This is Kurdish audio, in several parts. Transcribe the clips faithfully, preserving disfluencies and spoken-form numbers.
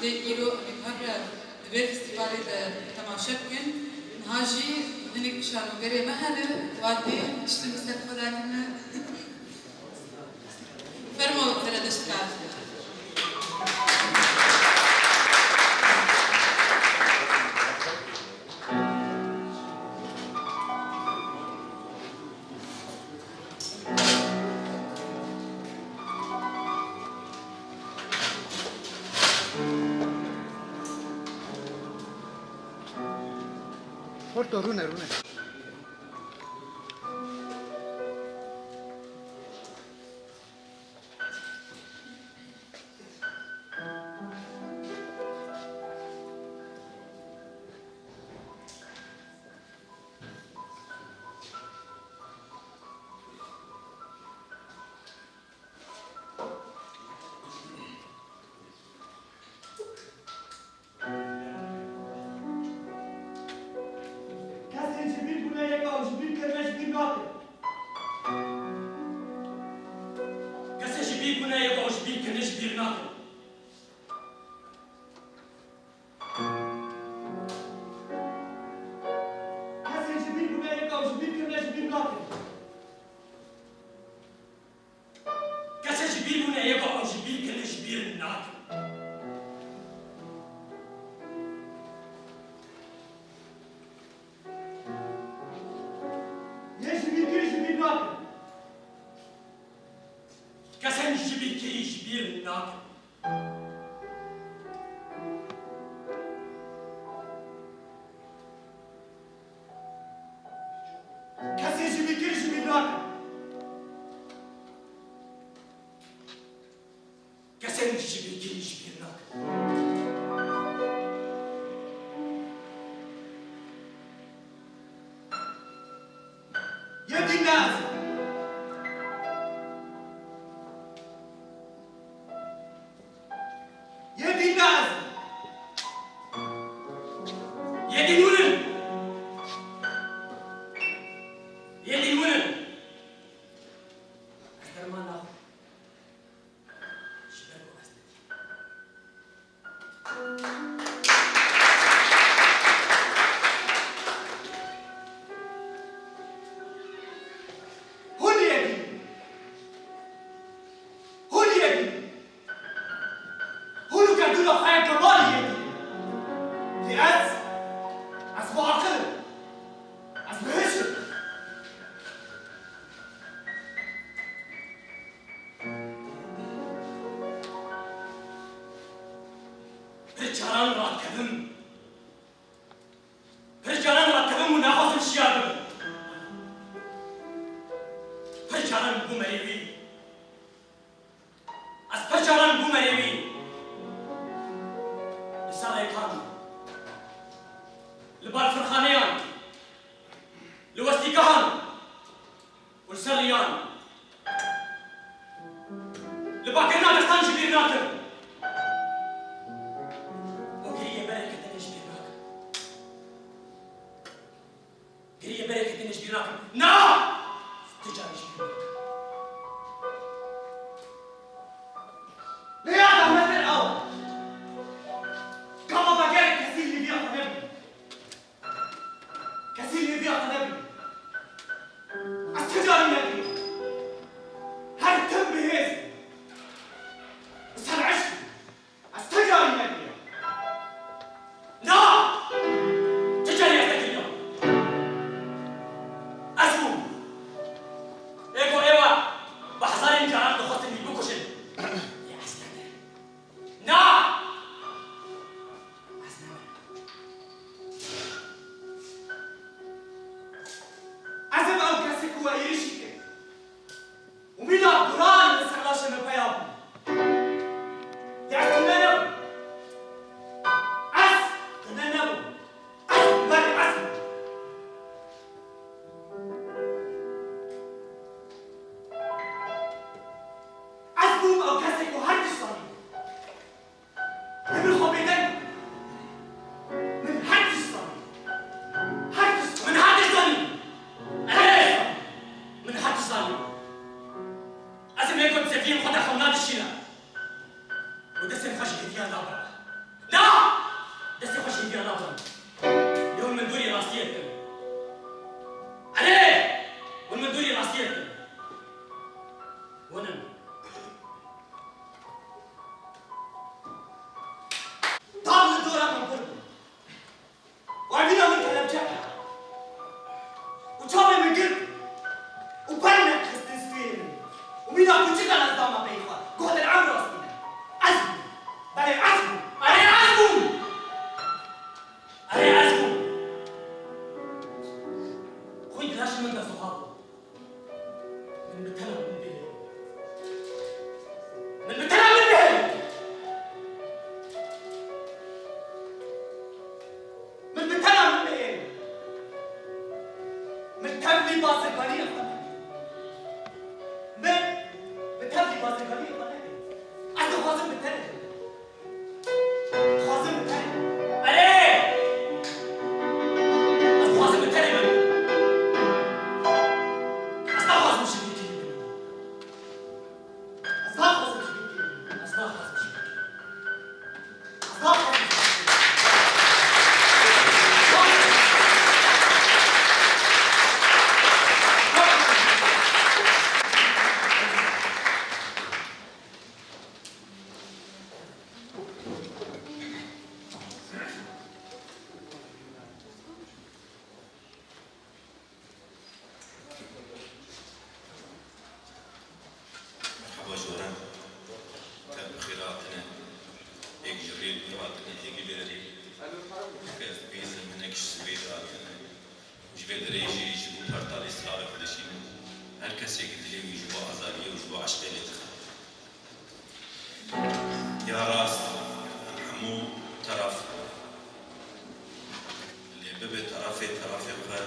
Îro em ê her li vê festîvalê de temaşe bikin. Niha jî hinek şanogerê me hene, watê tiştin li ser xwe dakine. Fermo, Zeredeşt Kazim. Porto, rûne, rûne. Kesên ji bîr bûne yek ew ji bîr kirine ji bîr nakin. Kesên ji bîr bûne yek ew ji bîr kirine ji bîr nakin. Kesên ji bîr bûne yek ew ji bîr kirine ji bîr nakin. Kesên ji bîr bûne yek ew ji bîr kirine ji bîr nakin. Yê ji bîr kirî ji bîr nakin. Kesên ji bîr kirî ji bîr nakin. Kesên ji bîr kirî ji bîr nakin. Kesên ji bîr kirî ji bîr nakin. Yê dîn ne ez im. Yê dîn ne ez im. Yê dîn hûn in. Yê dîn hûn in. Ez derman naxwim. Ji ber ku ez nedîm. Hûn yê dîn in. Hûn yê dîn in. Hûn û gerdûna xwe yek gemarî yê dîn in. Lê ez, ez bi aqil im. Ez bi hiş im. Pir caran radikevim. Pir caran radikevim û naxwazim şiyar bibim. Pir caran bûme yê wî. Ez pir caran bûme yê wî. Li ser rêkan, li balfirxaneyan, li westîgehan û li ser riyan. Li bakirina destan ji bîr nakim. Û giriyê berê ketine ji bîr nakim. Giriyê berê ketine ji bîr nakim. Na! Ti carî ji bîr nakim. Dixwazim bi tenê bim. Dixwazim bi tenê. Erê! Ez dixwazim bi tenê bim. Ez naxwazim ji bîrkirî bim. Ez naxwazim ji bîrkirî bim. Ez naxwazim ji bîrkirî bim. Ez naxwazim ji bîrkirî bim. Merhaba ji we re. Te bi xêr hatine. Êk ji rê dûr hatine, êk ji vê derê. Kes bêzim, hinek ji Swêd hatine. Ji vê derê jî ji bo pertalê silavê xwe dişînin. Her kesê ku dilê wî ji bo azadiyê û ji bo eşqê lê dixe. Ya rast, em hemû teraf in. Lê bibe terafê terafê xwe,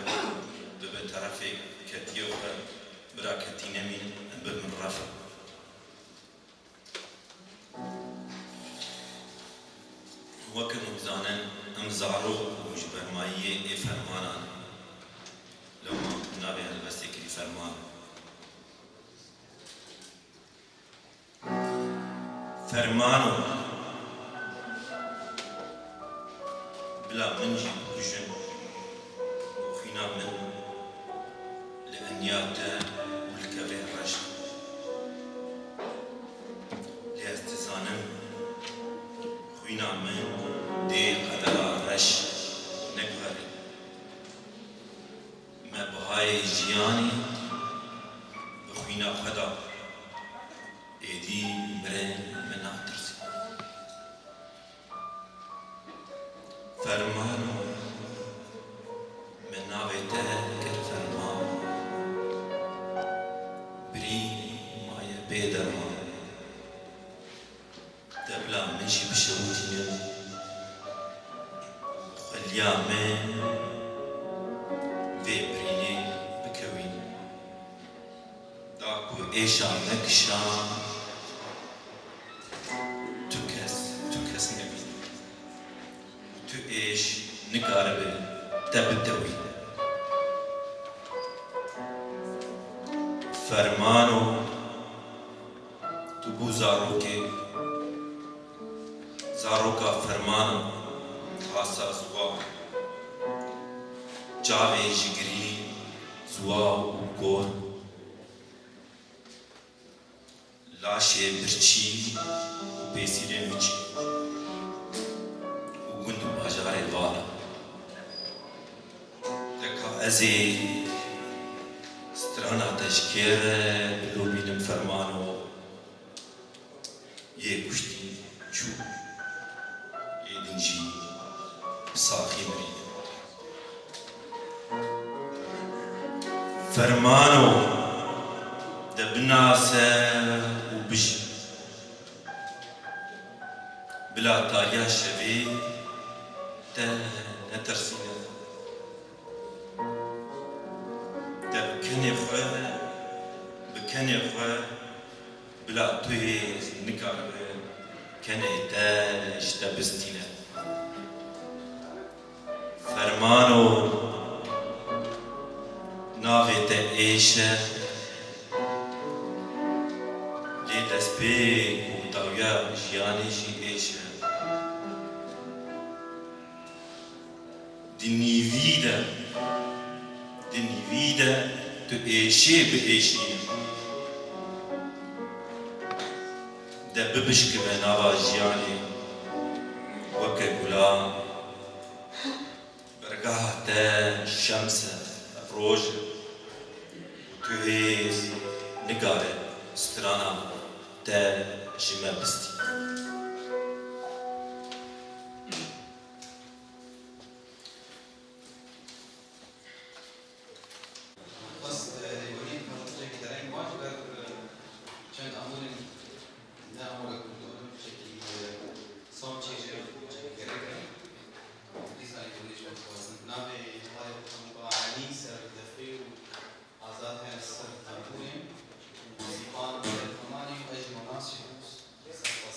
bibe terafê ketiyê xwe, bira ketî nemînin, em bibin ref. Weke hûn dizanin, em zarok û ji bermayiyê ê fermanan in. Lewma navê helbestê kirî Ferman. Fermano, bila min jî bikujin û xwîna min li eniya te û li kevê reş. Lê ez dizanim, xwîna min dê qedera reş neguherî. Me bihayê jiyanê bi xwîna xwe da. Êdî mirin min natirsî. Fermano, min navê te kir ferman. Birîn maye bê derman. Te bila min jî bişewitînin û xweliya min vê birînê bikewînin. Da ku êşa me kişan, tu kes, tu kes nebîn. Tu êş nikaribe te bitewî. Fermano, tu bû zarokê, zaroka Fermano, hasa ziwa. Çavê jigirî, ziwa û kor. Laşê birçî û pêsîrên biçî û gund û bajarê vala. Teka ez ê strana te ji kê re bilomînim Fermano. Yê kuştî çû, yê din jî bi saxî mirî. Fermano, de binase û bijî. Bila tariya şevê te netirsîne. Te bi kenê xwe, bi kenê xwe, bila tu hêz nikaribe kenê te ji te bistîne. Fermano, navê te êş e, lê destpêk û dawiya jiyanê jî êş e. Di nîvî de, di nîvî de tu êşê biêşîne. De bibişkive nava jiyanê weke gulan. Bergeha te şems e, roj e û tu hêz nikare strana te ji me bistî. Xwest, e, lêborîn hewşekî dereng ma ji ber, e, çend amûrên ne amûrek Kurdan, tiştekî, e, sawçê jê re tiştekî gerek e. Dîsa lêborîn ji we dixwazin. Navê hevalê xwe Muba Elî ser defê û Azad Her ser tembûrê. Zîpan ser kemanê û ez jî Manas jî ser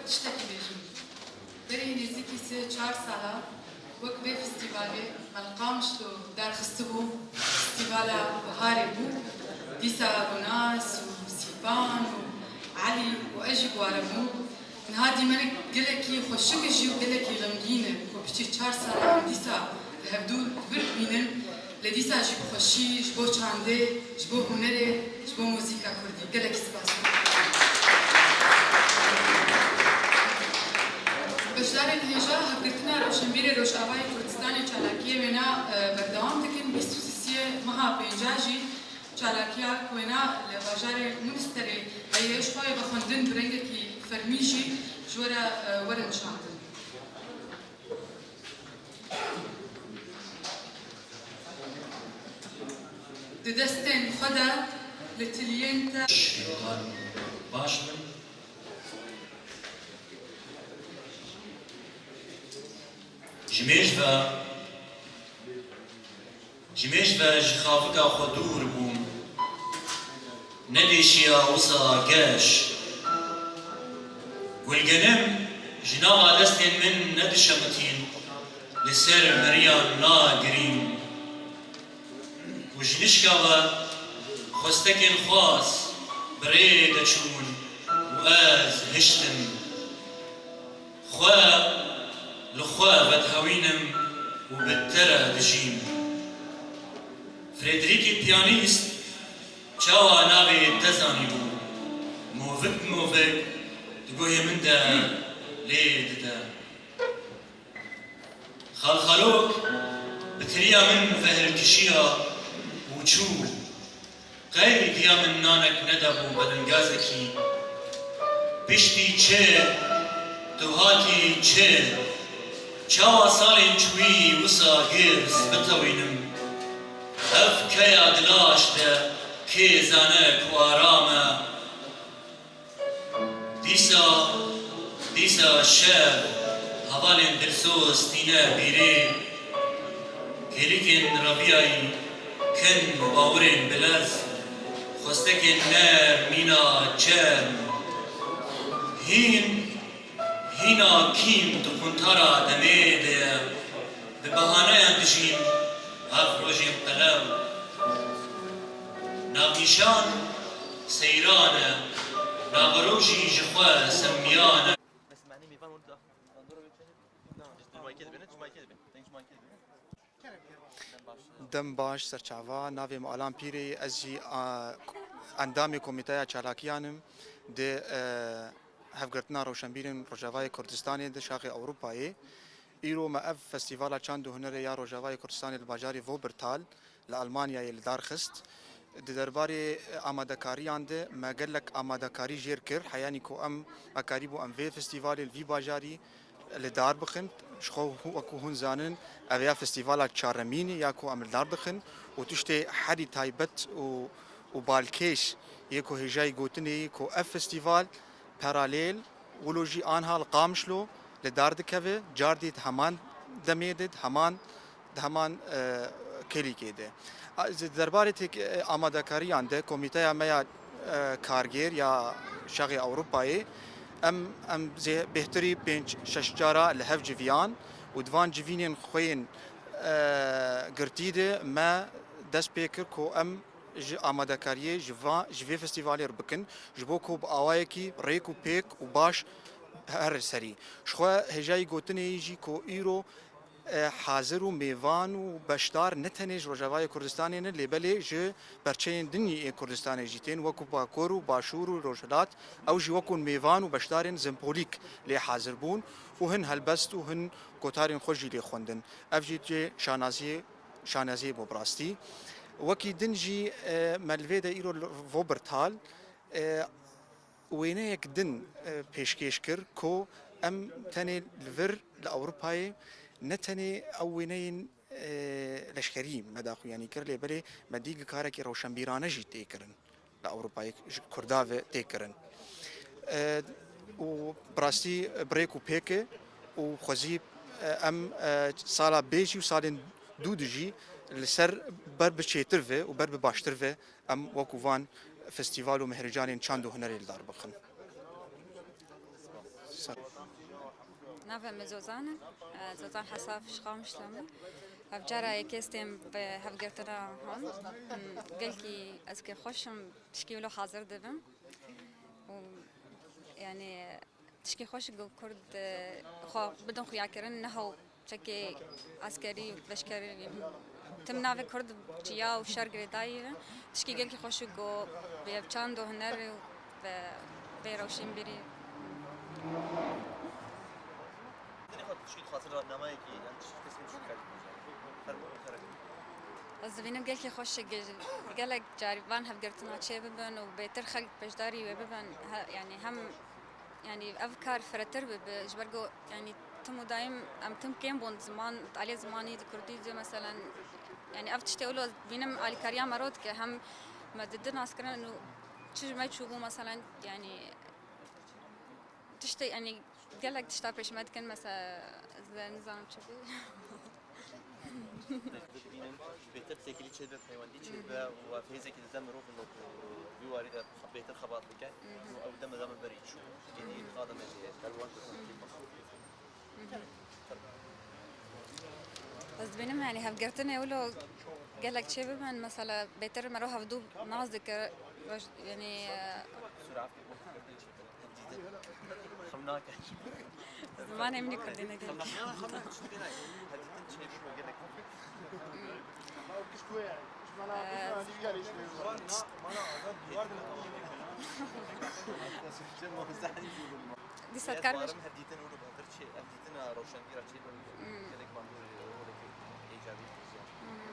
Tiştekî bêjim. Berî nêzîkî sê çar sala wek vê festîvalê me li Qamişlo derxistibû, festîvala biharê bû. Dîsa Ronas û Sîpan û Elî û ez jî bi we re bûm. Niha dîmenek gelekî xweşik e jî û gelekî xemgîn e ku piçê çar salan dîsa bi hevdû li vir bînin. Lê dîsa jî bi xweşî ji bo çandê, ji bo hunerê, ji bo muzîka kurdî. Gelekî spas. Beşdarên hêja Hevgirtina Rewşenbîrê Rojavayê Kurdistanê çalakiyê wêna, e, berdewam dikin. Bîst û sisiyê meha pênca jî çalakiya ku wêna li bajarê Munsterê heye, ji xwe vexwendin bi rengekî fermî jî ji we re, e, were nişandin. Di destên xwe de li tiliyên te. Baş bin. Ji mêj ve, ji mêj ve ji xafika xwe dûr bûm. Nedêşiya wisa geş. Gulgenim ji nava destên min nedişemitîn, li ser meriyan nagirîn. Û ji nişka ve xwestekên xwaz bi rê de çûn û ez hiştim. Xwe li xwe vedihewînim û bi te re dijîm. Frederîkê piyanîst çawa navê te zanîbû? Movik movik di guhê min de lê dide. Xalxalok bi tiriya min ve hilkişiya û çû. Qey diya min nanek nedabû belengazekî. Piştî çi, tu hatî çi? Çawa salên çûyî wisa girs bitewînim? Ev keya di laş de kê zane ku aram e? Dîsa, dîsa şev, hevalên dilsoz tîne bîrê. Kêlîkên reviyayî kin û bawirên bilez, xwestekên nerm mîna çerm. Hîn, hîna kîm di quntara demê de ye. Bi bahaneyan dijîn, ev rojên qelew. Navnîşan seyran e, naverok jî ji xwe semiyan e. Dem baş, serçava, navê min Alan Pîrê, ez jî, a, endamê Komîteya Çalakiyan im di, e, Hevgirtina Rewşenbîrên Rojavayê Kurdistanê di Şaxê Ewropayê. Îro me ev Festîvala Çand û Hunerê ya Rojavayê Kurdistanê li bajarê Wuppertal li Almanyayê li dar xist. Di derbarê amadekariyan de me gelek amadekarî jêr kir, heyanî ku em, me karîbû em vê festîvalê li vî bajarî li dar bixin. Ji xwe hû-, wekû hûn zanin, ev ya festîvala çaremîn e ya ku em li dar dixin û tiştê herî taybet û, û balkêş yê ku hêjayî gotinê yî ku ev festîval paralel, wilo jî anha li Qamişlo li dar dikeve, cardî di heman demê de, di heman, di heman, e, kelîkê de. A, di derbarê têk-, e, amadekariyan de komîteya me ya, e, kargêr ya Şaxê Ewropayê, em, em zê-, bêhtirî pênc şeş cara li hev civiyan û di van civînên xwe yên, e, girtî de me dest pê kir ku em ji amadekariyê ji va-, ji vê festîvalê re bikin, ji bo ku bi awayekî rêk û pêk û baş here serî. Ji xwe hêjayî gotinê yî jî ku îro, e, hazir û mêvan û beşdar ne tenê ji Rojavayê Kurdistanê ne, lê belê ji perçeyên din yî ê Kurdistanê jî tên, wekû Bakur û Başûr û Rojhilat, ew jî wekû mêvan û beşdarên sembolîk lê hazir bûn û hin helbest û hin gotarên xwe jî lê xwendin. Ev jî cê şanaziyê şanaziyê bû bi rastî. Wekî din jî, e, me li vê de îro li Wuppertal, e, wêneyek din, e, pêşkêş kir ku Em tenê li vir li Ewropayê ne tenê ew wêneyên, e, leşkerî me daxuyanî kir, lê belê me dî karekî rewşenbîrane jî tê kirin li Ewropayê ji Kurda ve tê kirin. E, û bi rastî bi rêk û pêk e û xwezî, e, em, e, sala bê jî û salên dû di jî li ser ber bi çêtir ve û ber bi baştir ve em wekû van festîval û mehrêcanên çand û hunerê li dar bixin. Navê min Zozan e. Zozan Hesaf ji Qamişlo me. Ev cara yekê ez têm bi hevgirtina han. Gelkî ez kêfxweş im, tişkî wilo hazir dibim. Û, yanî, tişkî xweş ku Kurd, e, xwe bidin xuyakirin, ne hew çekê eskerî, leşkerî, tim navê Kurd çiya û şer girêdayî ye. Tişkî gelkî xweş û ku bi çand û huner û bi vê rewşenbîrî. Dinê xwe tişkî dixwazin, rahnameyekî, yan tişkî kesî şikayet bû. Fermo, fermo. Ez dibînim gelkî xweş e, ge-, gelek carî van hevgirtina çê bibin û bêtir xelk beşdarî wê bibin. He, yanî hem Yanî ev kar firehtir bibe, ji ber ku, yanî, tim û dayim em tim kêm bûn ziman, aliyê zimanî di kurdî de, meselen, yanî, ev tiştê wilo bînim alîkariya me ro dike, hem me didi naskirin û çi ji me çûbû, meselen, yanî, tiştê, yanî, gelek tişta pêş me dikin, mesela, ez nizanim çi bû. Bibînin, bêtir têkilî çêdibe, peywendî çêdibe û ev hêzekî dide mirovin ku vî warî de bêtir xebat bike û ew deme dame berî çû. Êdî qada me jê ye. Ez dibînim, yanî hevgirtinê wilo gelek çêbibin, mesela bêtir mero hevdû nas dike, roj-, yanî, e, Sura Efkê bû hevgirtin çêdibe. Dîtin. Xem nake. Zimanê min ê kurdî neke. Xem nake. Hevdîtin çêbû gelek. Dîsa dikar bêj. Hevdîtin û hevdir çê, hevdîtina rewşenbîra çê be. Gelek bandor rolekî îcabî.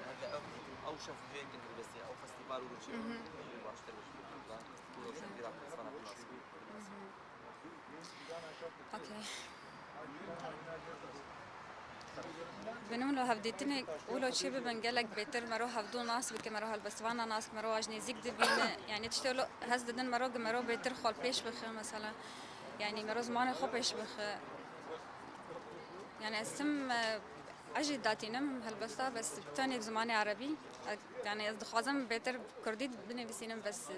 Hevdîtin ew şev jê kin helbestî, ew festîval û çê. Baştir be. Û rewşenbîra Kurdistana bi nas. Okey. Dibînim wilo hevdîtinê wilo çê bibin, gelek bêtir mero hevdû nas bike, mero helbestvana nas, mero aj nêzîk dibîne. Yanî tiştê wilo hez didin mero, gi mero bêtir xwe pêş bixe, mesela. Yanî mero zimanê xwe pêş bixe. Yanî ez tim, e, ez jî datînim helbesta, bes bi tenê bi zimanê erebî. E, yanî ez dixwazim bêtir kurdî binivîsînim, bes, e,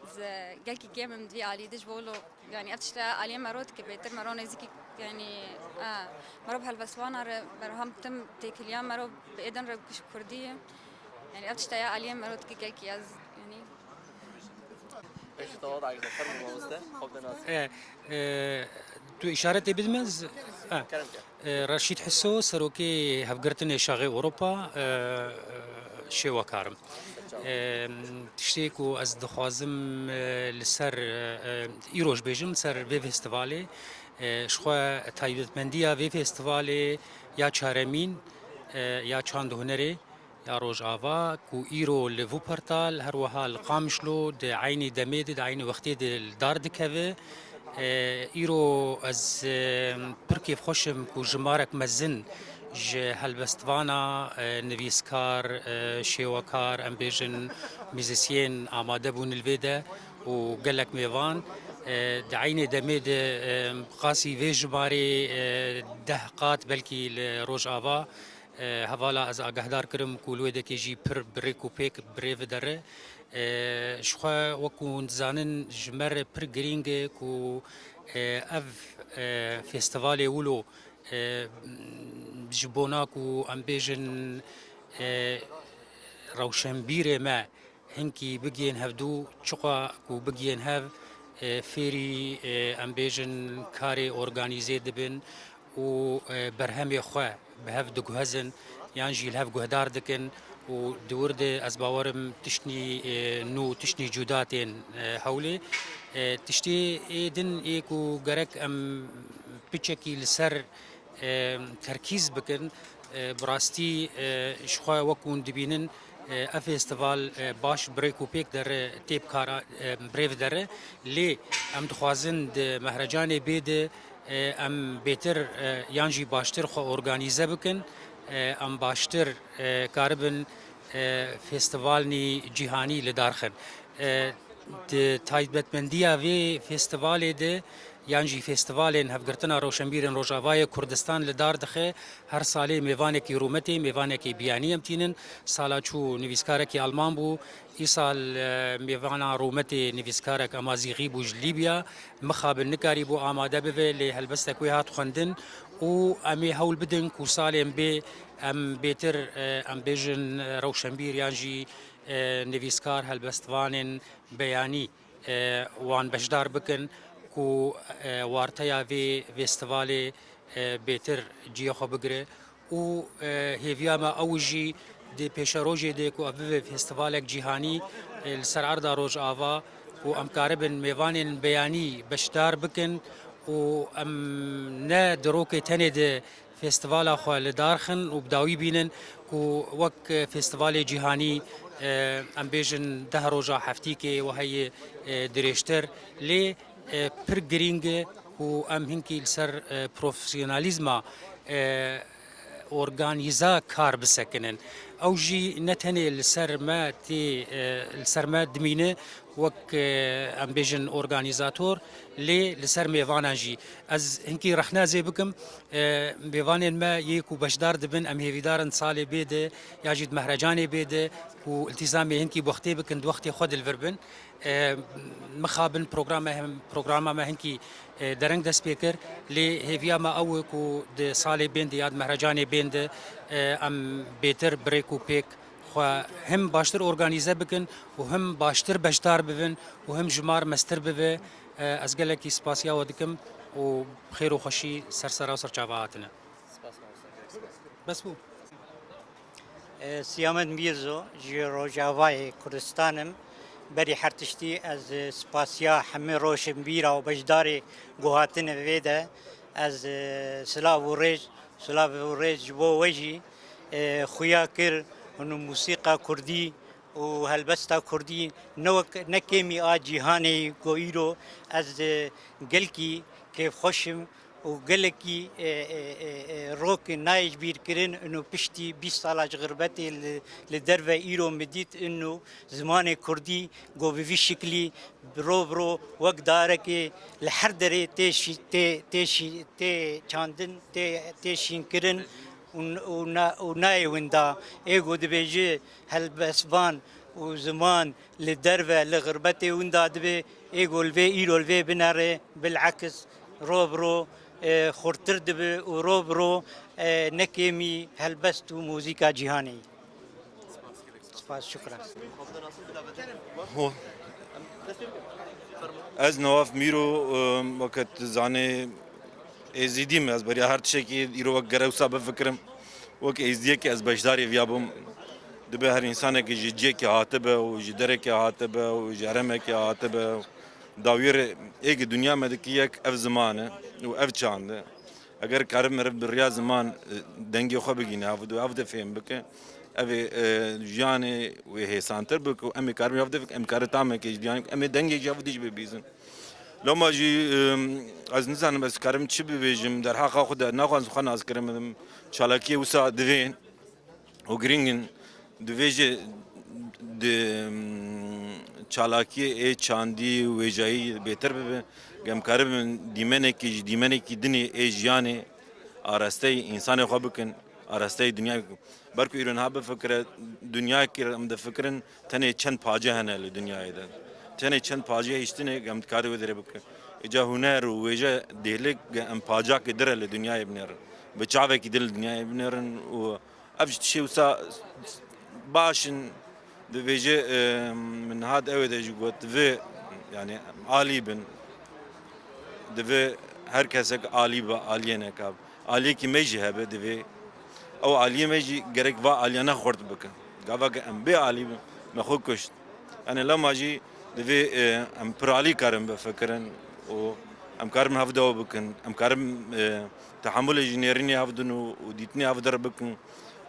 ez gelkî kêm im di vî alî de, ji bo wilo Yanî ev tişt aliyê me ro dike bêtir, me ro nêzîkî, yanî, e, me ro bi helbestvana re, me ro hem tim têkiliya me ro bi êdin re ji kurdî ye. Yanî ev tişt ya aliyê me ro dike gelkî ez, yanî. Pêşî te wada Agda, fermo mamoste, xwe bi nas. E, e, tu îşaretê bidime, z-, e. Kerem ke. E, Reşîd Hiso, serokê Hevgirtinê Şaxê Ewropa, e, e, şêwekar im. E, tiştê ku ez dixwazim, e, li ser, e, e, îro ji bêjim, li ser vê festivalê, e, ji xwe taybetmendiya vê festivalê ya çaremîn, e, ya çand û hunerê ya Rojava, ku îro li Wuppertal, her wiha li Qamişlo, di eynî demê de, di eynî wextê de li dar dikeve. E, îro ez, e, pir kêfxweş im ku jimarek mezin ji helbestvana, e, nivîskar, e, şêwekar, em bêjin muzîsyên amade bûn li vê de û gelek mêvan. E, di eynê demê de, e, qasî vê jimarê, e, deh qat belkî li Rojava, e, hevala ez agahdar kirim ku li wê dekê jî pir bi rêk û pêk bi rê ve dere. E, ji xwe wekû hûn dizanin ji me re pir girîng e ku, e, ev, e, festivalê wilo, e, ji bona ku em bêjin, e, rewşenbîrê me hinkî bigihên hevdû, çiqa ku bigihên hev, e, fêrî, e, em bêjin karê organîze dibin û, e, berhemê xwe bi hev diguhezin yan jî li hev guhdar dikin û di wir de ez bawer im tiştnî, e, nû, tiştnî cuda tên, e, hewlê. E, tiştê ê din ê ku gerek em piçekî li ser, e, terkîz bikin, e, bi rastî, e, ji xwe wek hûn dibînin, e, ev festival, e, baş bi rêk û pêk dere, tê bi kara, e, bi rê ve dere. Lê em dixwazin di mehrecanê bê de, E, em bêtir, e, yan jî baştir xwe organîze bikin, e, em baştir, e, karibin, e, festivalnî cîhanî li dar xin. E, di taybetmendiya vê festivalê de yan jî festivalên Hevgirtina Rewşenbîrên Rojavayê Kurdistan li dar dixe, her salê mêvanekî rûmetê, mêvanekî biyanî em tînin. Sala çû nivîskarekî Alman bû, îsal, e, mêvana rûmetê nivîskarek Amazîxî bû ji Lîbya. Mixabin nikarîbû amade bibe, lê helbestek wê hat xwendin û em ê hewl bidin ku salên bê em bêtir, e, em bêjin, e, rewşenbîr yan jî, e, nivîskar, helbestvanên beyanî, e, wan beşdar bikin ku, e, warteya vê festivalê, e, bêtir cihê xwe bigire. Û, e, hêviya me ew jî di pêşerojê de ku ev bibe festivalek cîhanî, e, li ser erda Rojava, ku em karibin mêvanên beyanî beşdar bikin û em ne di rokê tenê de festivala xwe li dar xin û bi dawî bînin ku wek festivalê cîhanî, e, em bêjin deh roja heftîkê we heye, e, dirêjtir. Lê, e, pir girîng e ku em hinkî li ser, e, profesyonalîzma, e, organîza kar bisekinin. Ew jî ne tenê li ser me tê, e, li ser me dimîne wek, e, em bêjin organîzator, lê li ser mêvanan jî. Ez hinkî rexne ez ê bikim, e, mêvanên me yê ku beşdar dibin, em hêvîdar in salê bê de ya jî di mehrecanê bê de ku îltîzamê hinkî wextê bikin, di wextê xwe dilvir bin. E, mixabin programa hem, programa me hinkî, e, dereng dest pê kir, lê hêviya me ew e ku di salê bên de ya di mehrecanê bên de, e, em bêtir bi rêk û pêk xwe him baştir organîze bikin û him baştir beşdar bibin û him jimar mestir bibe. E, ez gelekî spasiya we dikim û xêr û xweşî ser sera û ser çava hatine. Bes bû. E, Siyamet Mîrzo, ji Rojavayê Kurdistan im. Berî her tiştî ez, e, spasiya hemî rewşenbîra û beşdarê ku hatine vê de. Ez, e, silav û rêz, silav û rêz ji bo we jî, e, xuya kir, hûn mûsîqa kurdî û helbesta kurdî ne wek, ne kêmî a cîhanê ku îro ez, e, gelkî kêfxweş im û gelekî, e, e, e, e, rok nayê ji bîr kirin. Ino piştî bîst sala ji xirbetê li, li derve îro min dît ino zimanê kurdî ku bi vî şiklî bi ro bi ro wek darekê li her derê tê şî-, tê, tê şî-, tê çandin, tê, tê şînkirin û, û na-, û nayê winda. Ê ku dibêje helbestvan û ziman li derve, li xirbetê winda dibe, ê ku li vê îro li vê binere, bilekis ro bi ro, e, xurttir dibe û ro bi ro, e, ne kêmî helbest û muzîka cîhanê. Spas, şukran. Ho. Ez Newaf Mîro, e, weke tu zanê, Êzidî me, ez beriya her tiştekî îro wek gerek wisa bifikirim. Wek Êzidiyekî ez beşdarê viya bûm. Dibe her însanekî ji ciyekî hatibe û ji derekê hatibe û ji herêmekê hatibe. Dawiyê rê ê ki dinya me dikî yek ev ziman e û ev çand e. Eger karim meriv bi riya ziman, e, dengê xwe bigîne, ev, ev de fêm bike. Ev ê, e, jiyanê wê hêsantir bike û em ê karim ev de bike, em kare tamekê ji diyan, em ê dengê ji ev de jî bibîzin. Loma jî, em, ez nizanim ez karim çi bibêjim, derheqa xwe de naxwazim xwe naskirin bidim. Çalakiyê wisa divên û girîng in. Divê jî di, em, çalakiyê ê çandî û wêjayî bêtir bibe. Em karibin dîmenekî ji dîmenekî dinê ê jiyanê arasteyî însanê xwe bikin, arasteyî dinyayê bikin. Ber ku îro niha bifikire, dinyayekî em difikirin, tenê çend pace hene li dinyayê de. Tenê çend pace hiştinê em dikarî wê derê bikin. Îca huner û wêje dêlik em pacakê dire li dinyayê binêrin. Bi çavekî din li dinyayê binêrin û ev ji tiştê wisa baş in. Divêje, e, min hat ew ê de jî got, divê, yani, alî bin. Divê her kesek alî be, aliyê neka. Aliyekî me jî hebe divê. Ew aliyê me jî gerek va aliyane xurt bike. Gava ke em bê alî bin, me xwe kuşt. Yani lema jî divê, e, em pir alî karin bifikirin û em karin hevdew bikin. Em karin, e, tehemulê ji nêrînê hevdin û, û dîtinê hevdir bikin.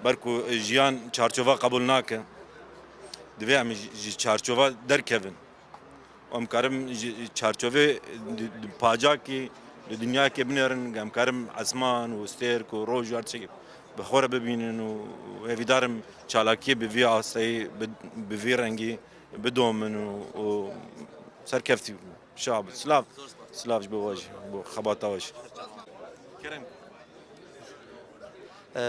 Ber ku, e, jiyan çarçova qebûl nake. Divê em ji, ji çarçova derkevin. Em karin ji çarçovê di, di pacakî Li dinyayekê binêrin, em karin esman û stêrk û roj û her tiştekî bi xwe re bibînin û hêvîdarim çalakiyê bi vî asteyî, bi, bi vî rengî bidomin û, û serkeftî bibin. Şa, silav, silav ji bo we jî, bo xebata we jî. Kerem. E,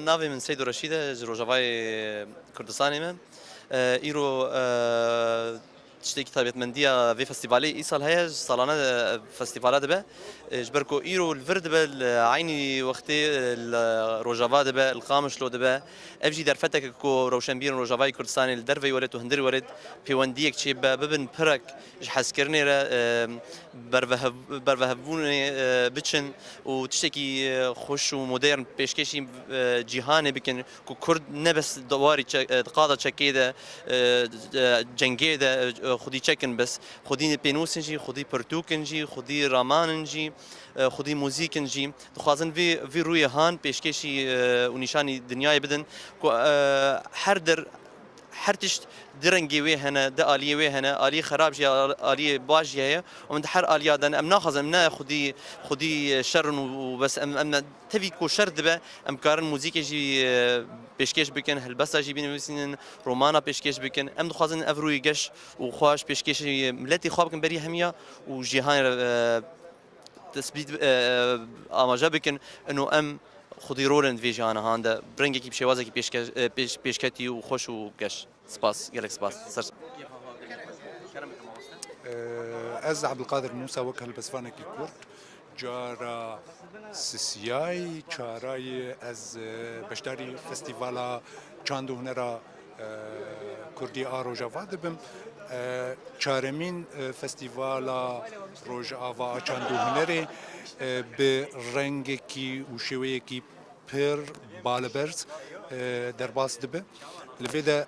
navê min Seydo Reşîd e, ji Rojavayê Kurdistanê me. E, îro, e, tiştekî taybetmendiya vê festîvalê îsal heye, salane, e, festîvala dibe. E, ji ber ku îro li vir dibe, li eynî wextê, e, li Rojava dibe, li Qamişlo dibe. Ev jî derfetek e ku rewşenbîrên Rojavayê Kurdistanê li derveyî were û hundirî were pêwendiyek çêbibe, bibin pirek ji hezkirinê re, e, bervehev-, bervehevbûnê, e, biçin û tiştekî, e, xweş û modern pêşkêşî, e, cîhanê bikin ku Kurd ne bes di warî çe-, e, di qada çekê de, e, e, cengê de, e, xwedî çek in bes, xwedî pênûs in jî, xwedî pirtûk in jî, xwedî raman in jî, e, xwedî muzîk in jî. Dixwazin vî, vî rûyê han pêşkêşî, e, û nîşanî dinyayê bidin ku, e, her der her tişt di rengê wê hene, di aliyê wê hene, aliyê xerab jî, al-, aliyê baş jî heye. Û min di her aliya de ne, em naxwazin, em ne xwedî, xwedî şer in û, û bes, em, em tevî ku şer dibe, em karin muzîkê jî, e, pêşkêş bikin, helbesta jî binivîsînin, romana pêşkêş bikin. Em dixwazin ev rûyê geş û xweş pêşkêşî miletê xwe bikin berî hemiya û cîhanê re, e, tesbît, e, amaje bikin. Ino em xwedî rolên vê jî anihan de bi rengekî bi şêwazekî pêşke-, e, pêş-, pêşketî û xweş û geş. Spas, gelek spas. Ser Ee, ez Abdulkadir Musa wek helbestvanekî Kurd cara sisiyayî, çarayî ez, e, beşdarî Festîvala Çand û Hunera, e, Kurdî a Rojava dibim. E, çaremîn, e, Festîvala Rojava a Çand û Hunerê, e, bi rengekî û şêweyekî pir baleberz, e, derbas dibe. Li vê de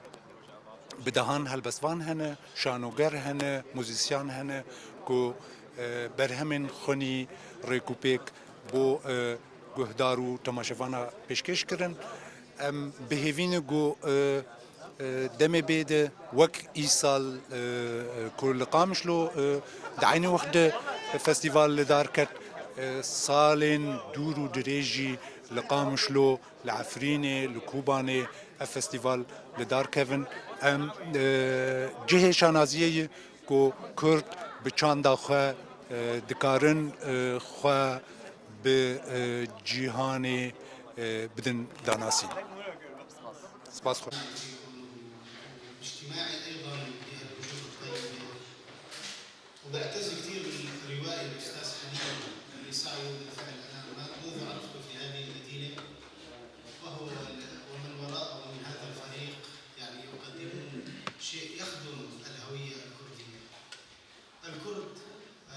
bi dehan helbestvan hene, şanoger hene, muzîsyan hene ku, e, berhemên xwinî rêkûpêk bo, e, guhdar û temaşevana pêşkêş kirin. Em bi hêvî ne ku, e, e, demê bê de wek îsal, e, e, ku li Qamişlo, e, di eynî wext de festîval li dar ket, e, salên dûr û dirêj jî li Qamişlo, li Efrînê, li Kobanê ev festîval li dar kevin. Em, e, cihê şanaziyê ye ku Kurd bi çanda xwe, e, dikarin, e, xwe bi, e, cîhanê, e, bidin danasîn. Spas xwe. اجتماعي أيضًا بهالوجوه الطيبة. وبعتز كتير بالروائي الأستاذ حليم اللي سعيه بالفعل. أنا ما-، منذ عرفته في هذه المدينة وهو ال-، ومن وراءه من هذا الفريق، يعني، يقدمون شيء يخدم الهوية الكردية. الكرد،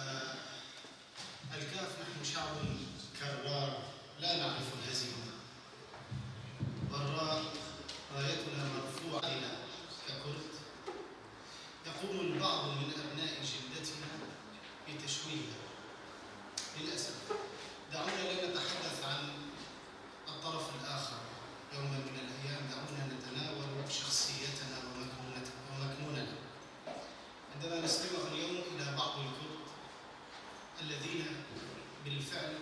آه، الكاف، نحن شعب كرار لا نعرف الهزيمة. والراء رايتنا مرفوعة ككرد. يقوم البعض من أبناء جلدتنا بتشويهها للأسف. دعونا لا نتحدث عن الطرف الآخر. يوما من الأيام دعونا نتناول شخصيتنا ومكنونة-، ومكنوننا. عندما نستمع اليوم إلى بعض الكرد الذين بالفعل،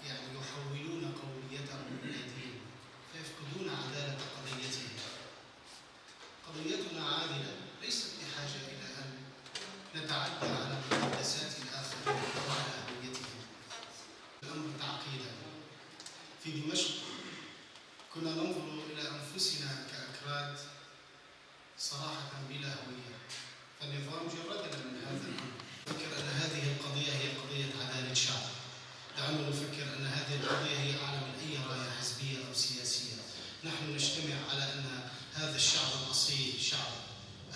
يعني، يحولون قوميتهم إلى دين، فيفقدون عدالة قضيتهم. قضيتنا عادلة، ليست بحاجة إلى أن نتعدى على مقدسات الآخرين أو على هويتهم. الأمر تعقيدا. في دمشق كنا ننظر إلى أنفسنا كأكراد صراحة بلا هوية، فالنظام جردنا من هذا الأمر. أفكر أن هذه القضية هي قضية عدالة شعب. دعونا نفكر أن هذه القضية هي أعلى من أي راية حزبية أو سياسية. نحن نجتمع على أن هذا الشعب الأصيل، شعب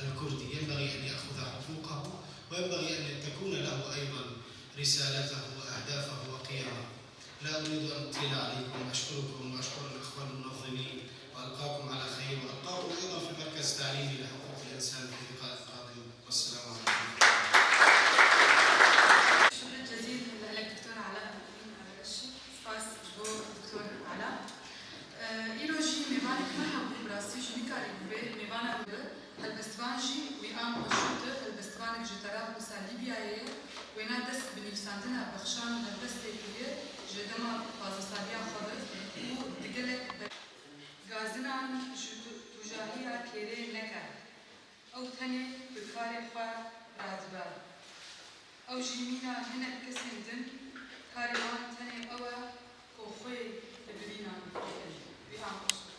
الكردي، ينبغي أن يأخذ حقوقه، وينبغي أن تكون له أيضًا رسالته وأهدافه وقيمه. لا أريد أن أطيل عليكم، أشكركم وأشكر الأخوة المنظمين، وألقاكم على خير، وألقاكم أيضًا في مركز تعليمي لحقوق الإنسان في لقاء قادم، والسلام عليكم. شكرًا جزيلًا لك دكتور علاء الدين على هالشي. سباس بو دكتور علاء. آه، îro jî mêvanek me hebû, bi rastî jî nikarî bû bê mêvana helbestvan jî wî an xweşû di helbestvanek ji Terablûsa Lîbyayê ye. Wêna dest bi nivîsandina Bexşan Helbestê kiriye ji dema pazdeh saliya xwe ve û di gelek be-, gazinan ji tu-, tûjahiya kêrê neke. Ew tenê bi karê xwe radibe. Ew jî mîna hinek kesên din, karê wan tenê ew e ku xwê li birînan bikin. Wî anqûs bû.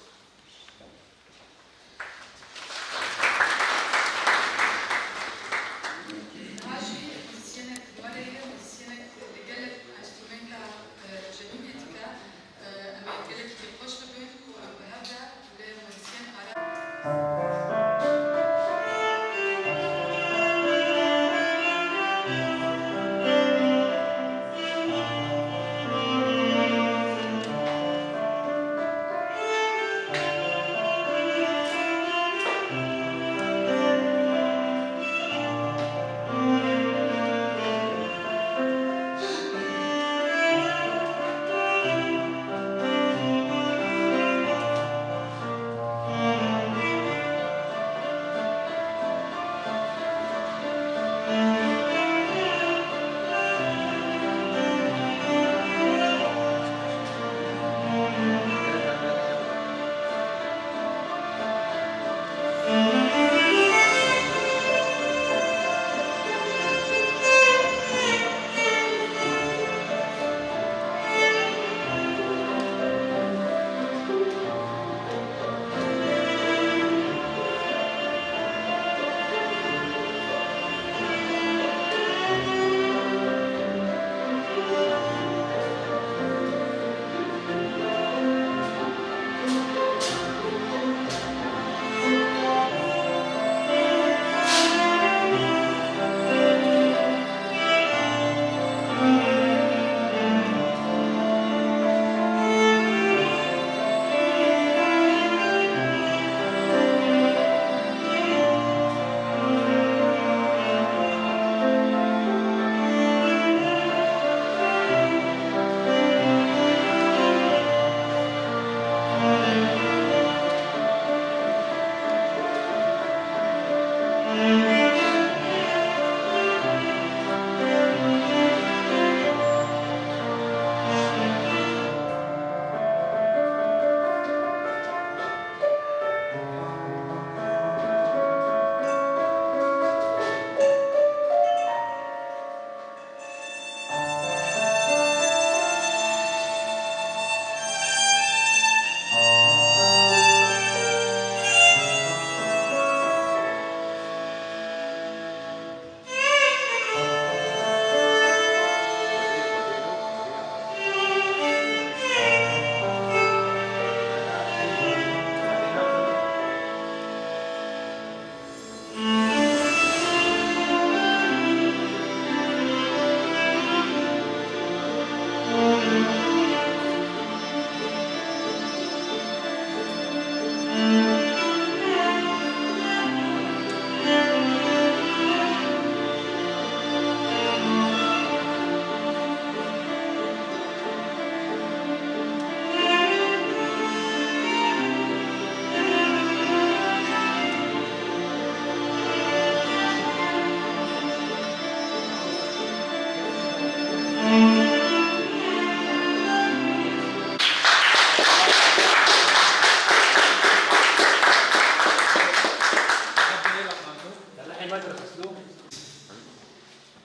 Niha jî muzîsyenek Merê ye, muzîsyenek li gelek enstrûmenta, e, cemînê dike. E, em ê gelekî xweş bibin ku em bi hev de li muzîsyen Ara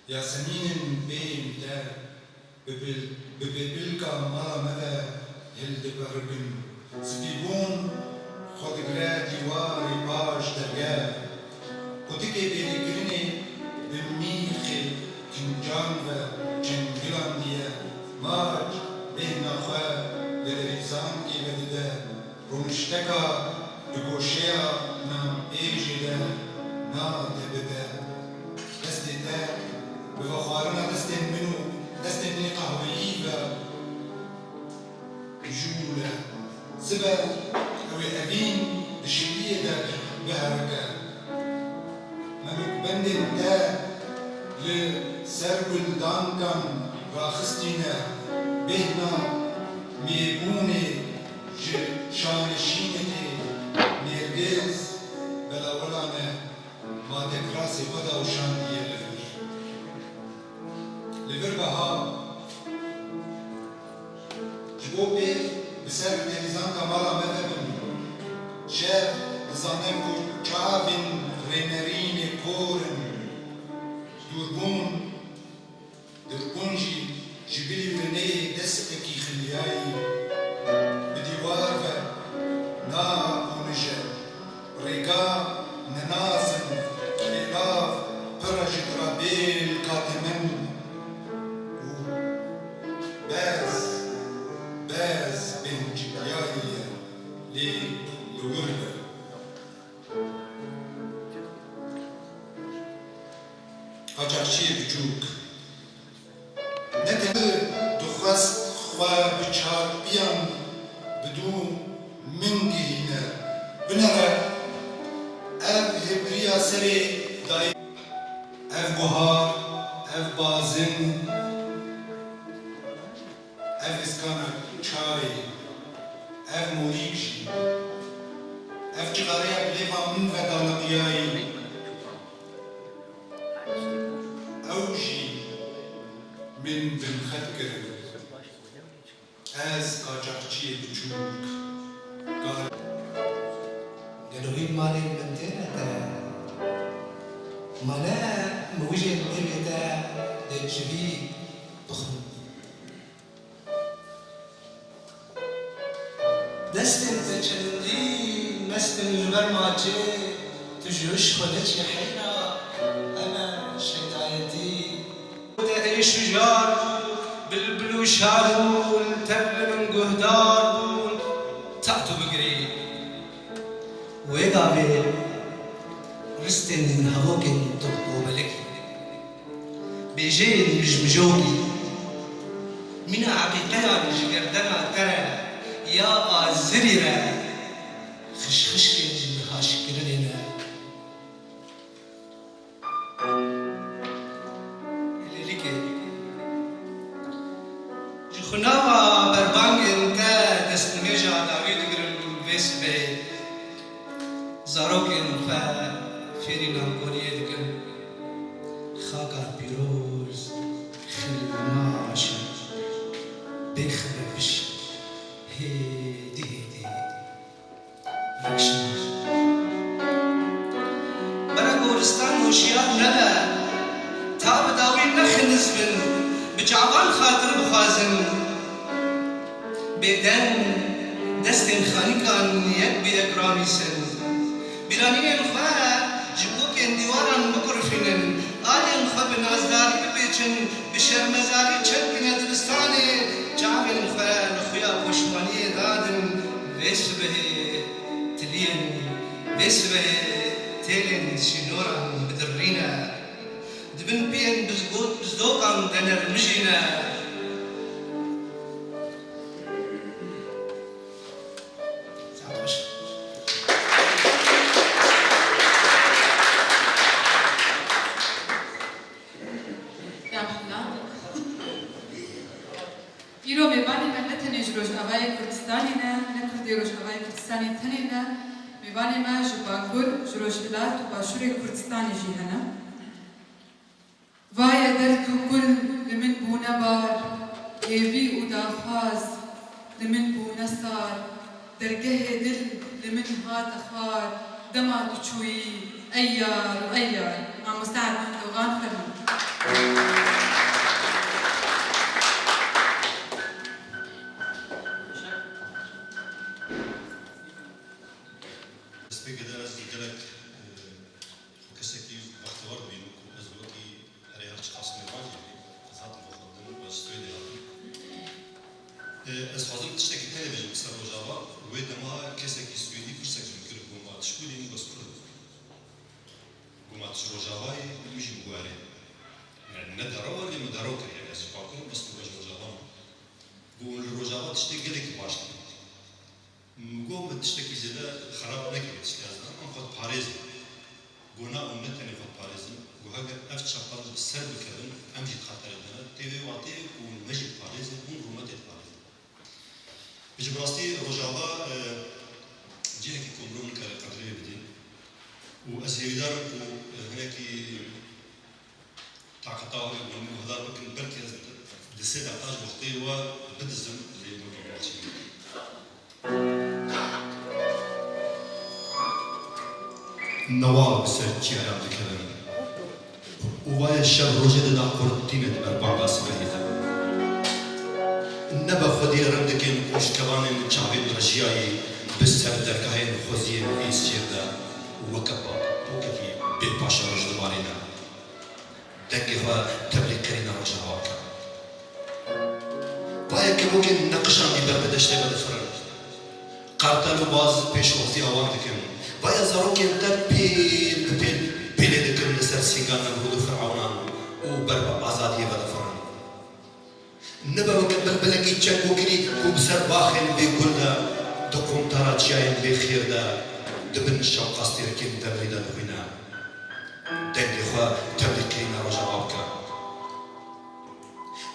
Yasemînên bêyên te bi bil-, bi bêbilka mala me ve hildiperibin. Spîbûn xwe digire dîwarê paş dergeh. Qutikê bêrîkirinê bi mîxê kincan ve çengilandiye. Mac bêhna xwe li levîzankê vedide. Rûnişteka di goşeya namêjê de nade bide. Destê te bi vexwarina destên min û destên min ê qehweyî ve jûl e. Sibe ew ê evîn di şêwiyê de biherike. Memikbendên te li ser guldankan raxistîne, bêhna mêbûnê ji şaneşînekê nêrgiz belawilan e, ma te kirasê xwe de û şandiye li vir. Vir biha. Ji bo pê bi ser pêrizanka mala me vebin. Şev dizane ku çavên rênerînê kor in. Dûrbûn, dûrbûn jî ji bilî wêneyê destekî xiliyayî bi dîwar ve nakonije. Rêga ninazin, kêlav pir e ji dirabêlka temen û berz, berz bêhemcîbiyayî ye, lê li wir be. Qaçaxçiyê biçûk. Ne tenê dixwest xwe bi çarpiyan bi dû min gihîne, binere ev hêbriya serê dayik, ev buhar, ev bazin, ev iskana çarê, ev morîk jî, ev cixareya bi lêva min ve daniqiyayî. Ew jî min binxet kirin. Ez qaçaxçiyê biçûk. Gelo hîn malên min têne te? Ma ne min wijên mêrgê te dê çivî bixwin? Destên te çendî mest in ji ber maçê, tu ji riş xwe neçî heyra, heme şeytayetî. Te êş û jar bû, bilbil û şar bû, li tev li min guhdar bûn, ta tu bigirî. Wê gavê ristên hevokên tu û belekî. Bêjeyên mijmijokî, mîna eqîqeyan ji gerdena te re ya azirî re xişxişkên haşkirinê ne. Hêlêlîkê. Ji xunava berbangên te destnimêja dawî digirim vê sibê. Zarokên xwe fêrî nankoriyê dikin. Xaka pîroz xilmaş e, bêxebepîş hêdî hêdî vekşîn. Bera goristan hoşiyar nebe, ta bi dawî nexiniz bin, bi çavan xatir bixwazin. Bêdeng destên xanîkan yek bi yek ranîsin. Bîranînên xwe ji kokên dîwaran bikurfînin, aliyên xwe bi nazdarî bipêçin, bi şermezarî çepkine dibistanê, çavên xwe li xuya poşmaniyê dadin. Vê sibehê tiliyên, vê sibehê têlên sînoran bidirrîne. Di bin piyên bizgo-, bizdokan de nermijîne. Saet xweş. Îro mêvanê me ne tenê ji Rojavayê Kurdistanê ne, ne Kurdê Rojavayê Kurdistanê tenê ne. Mêvanê me ji Bakur, ji Rojhilat û Başûrê Kurdistanê jî hene. Vaye derd û kul li min bûne bar, hêvî û daxwaz li min bûne sar, dergehê dil li min hate xwar, dema tu çûyî, ey yar û ey yar. Mamoste Erman Dogan, fermo. Destpêkê de ez gelek, e, xwe kesekî bextewar dibînim ku ez wekî erê her çiqas mêvan jî bî, ez hatim bo xwendin, ez ji Swêdê hatim. E, ez xwazim tiştekî tenê bêjim ser Rojava. Wê dema kesekî Swêdî pirsek ji min kir, got, "Ma tu ji ku dî?" Min got, "Kurd." Got, "Ma tu ji Rojava yî?" Min jî min got, "Erê." Yani ne derew e, lê min derew kiriye, ez ji Bakur im, bes min got, "Ez ji Rojava me." Got, "Hûn li Rojava tiştê gelekî baş dikin." Min got, "Min tiştekî zêde xerab nekiriye, tiştê ez dizanim, em xwe diparêzin." Got, "Na, hûn ne tenê xwe diparêzin." Got, "Heger ev çepel li ser bikevin, em jî di xeterê de ne. Tê vê wateyê ku hûn me jî diparêzin, hûn rûmetê diparêzin." Ji bi rastî Rojava, e, cihekî ku mirov nikare qedrê wê bidê. Û ez hêvîdar im ku, e, hinekî Heqeta wê hûn min guhdar bikin, belkî ez di sê deqa ji wextê we bidizim, lê min bi baş e. Newal bi ser çiyayan dikevin û waya şev rojê dida qurtîne di ber banga sibehê de. Nebe xwediyê rindikên û ji kevanên çavên rijiyayî bi ser dergehên xweziyên êsiyê de weke papokekî bê paşeroj dibarîne. Dengê xwe tevlî qirîna Rojava bike. Vaya kevokên neqişandî ber bi deştê ve difirin. Qartel û baz pêşwaziya wan dikin. Vaya zarokên te pêl bi pêl pêlê dikin li ser sînga Nemrûd û Firawnan û ber bi azadiyê ve difirin. Nibe weke bilbilekî çekgokirî ku bi ser baxên bê gul de, di quntara çiyayên bê xêr de, di bin şewqa stêrkên devrî de dixwîne. Dengê xwe tevlî qirîna Rojava bike.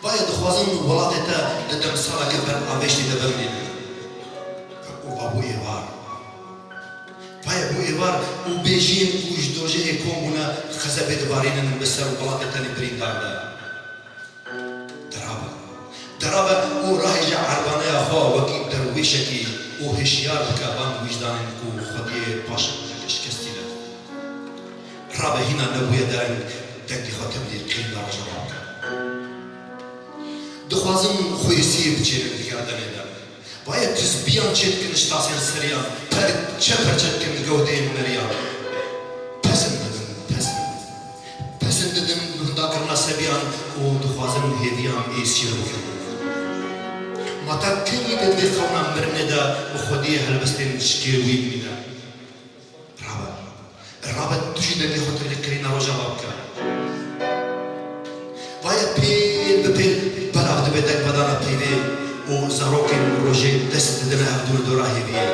Vaya dixwazin welatê te di demsaleke ber avêştî de bimînin. Û va bû êvar. Vaya bû êvar û bêjiyên ku ji dojehê kom bûne xezebê dibarînin bi ser welatê tenê birîndar de. Dirabe. Dirabe û rahêje erbaneya xwe wekî derwêşekî û hişyar bike van wijdanên ku xwediyê paşeroja şikestî ne. Rabe hîna nebûye dereng, dengê xwe tevlî qirîna Rojava bike. Dixwazin xwêsiyê biçêrin di gerdenê de. Vaya tizbiyan çêdikin ji tasên seriyan, perçe perçe dikin gewdeyên meriyan. Pesin didin, pesin. Pesin didin guhdakirina sebiyan û dixwazin hêviyan êsiyê bikin. Ma te kirî di vê xewna mirinê de bi xwediyê helbestên şikê wî bimîne. Rabe. Rabe tu jî dengê xwe tevlî qirîna Rojava bike. Vaya pêl bi pêl belav dibe dengvedana peyvê û zarokên rojê dest didine hevdû li dora hêviyê.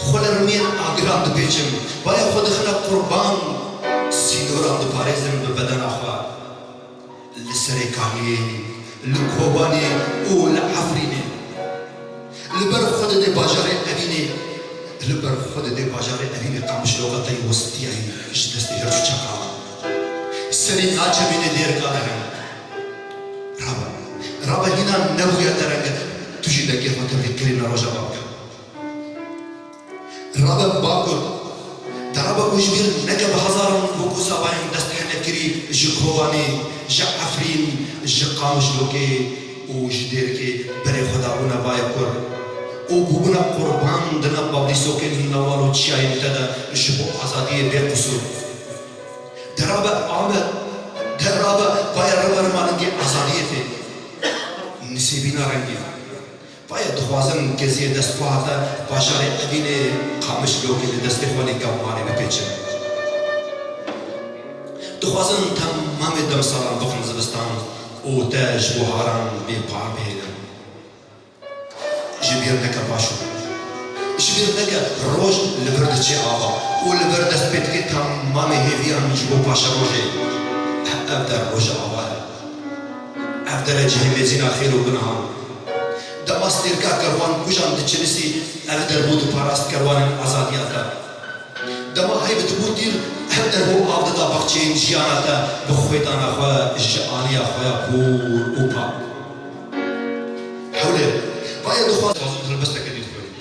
Xwe li rimiyên agiran dipêçin. Vaya xwe dixine qurban, sînoran diparêzin bi bedena xwe. Li Serêkaniyê, li Kobanê û li Efrînê. Li ber xwe didê bajarê Evînê, li ber xwe didê bajarê Evînê Qamişloka te yê westiyayî ji destê her çû çaqa. Serê naçemînê dêrika dereng. Rabe, rabe hîna nebûye dereng, tu jî dengê xwe tevlî qirîna Rojava bike. Rabe Bakur, te rabe û ji bîr neke bi hezaran wekû sabayên dest hene kirî ji Kobanê, ji Efrîn, ji Qamişlokê û ji Dêrikê berê xwe dabûne vaya kur û bûbûne qurban di nav bablîsokên newal û çiyayên te de ji bo azadiyê bê qisûr. Te rabe Amed, te rabe vaya rima rima lingê azadiyê tê. Nisêbîna rengê. Vaya dixwazin keziyê destxwe hate bajarê Evînê Qamişlokê li destê xwe lê kevmanê bipêçin. Dixwazin temamê demsalan bixin zivistan û te ji bo haran bê par bihêlin. Ji bîr neke paşo. Ji bîr neke roj li vir diçe ava û li vir dest pê dike temamê hêviyan ji bo paşerojê. Ev der rojava ye. Ev der e cihê mêzîna xêr û gunahan. Dema stêrka kerwan kujan diçilisî, ev der bû diparast kerwanên azadiya te. Dema heyv dibû tîr, ev der bû av dida baxçeyên jiyana te bi xwêtana xwe ji aliya xwe ya pûr û pak. Hewlêr, vaya dixwazin helbesteke dî bixwînin.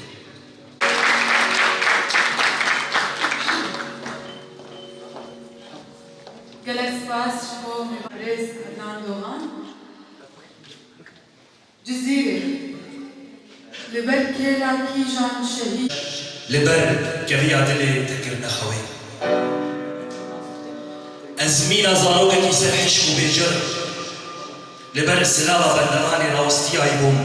Gelek spas ji bo mêvarêz Ednan Dogan. Cizîrê, li ber kêla kîjan şehîd. Li ber keviya dilê te kirine xewê. Ez mîna zarokekî serhişk û bêcir, li ber silava benderanê rawestiyayî bûm.